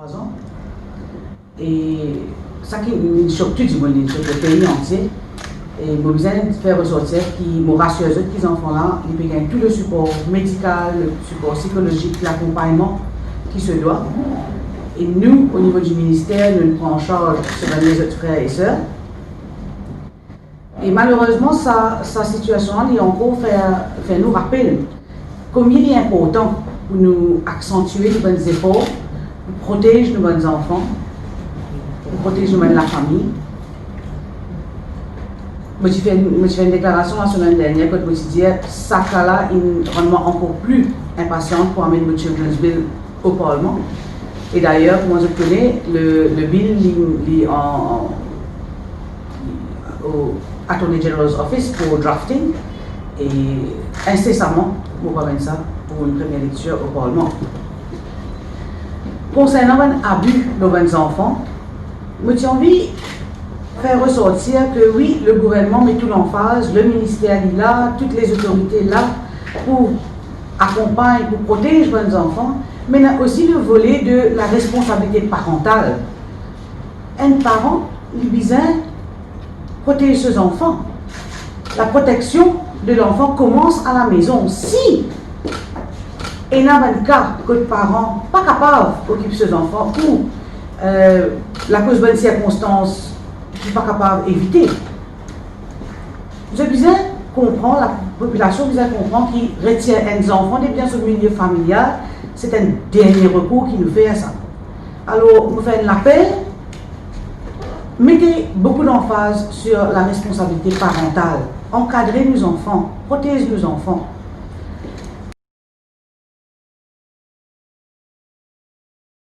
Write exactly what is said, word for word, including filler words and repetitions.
Trwa zan. E sa ki, inn sok tou dimoun, inn sok lepei antie. E mo bizin fer resortir ki mo rasir zot ki zanfan la, li pe gagn tou le sipor medikal, le sipor psikolozik, lakonpagnman ki se dwa. E nou, o nivo di minister, nou pran an sarz so bann lezot frer e ser. E malerezman, sa, sa sitiasion la, li ankor fer, fer nou rapel komie li inportan pou nou aksantie nou bann zefor pou protez nou bann zanfan, pou protez nou bann lafami. Mo ti fer, mo ti fer enn deklarasion lasemenn dernier kot mo ti dir sa ka la inn rann mwa ankor pli inpasian pou amenn mo Children's Bill o Parlman. E dayer, kouma zot kone, le, le bill, li, li an, an, o Attorney General's Office pou drafting, e insesaman, mo pou amenn sa pou enn premie lektir o Parlman. Konsernan bann abi lor bann zanfan, mo ti anvi fer resortir ke wi, le gouvernman met tou lanfaz, le minister li la, tou lezotorite la pou akonpagn, pou protez bann zanfan, me ena osi le vole de la responsabilite parantal. Enn paran, li bizin protez so zanfan. La proteksion de lanfan koumans a lamezon. Si ena bann ka kot paran pa kapav okip so zanfan ou, eh, lakoz bann sirkonstans ki pa kapav evite, zot bizin konpran, lapopilasion bizin konpran ki retir enn zanfan depi dan so milie familial, se enn dernie rekour ki nou fer sa. Alor, nou fer enn lapel, mete boukou lanfaz sur la responsabilite parantal, ankadre nou zanfan, protez nou zanfan.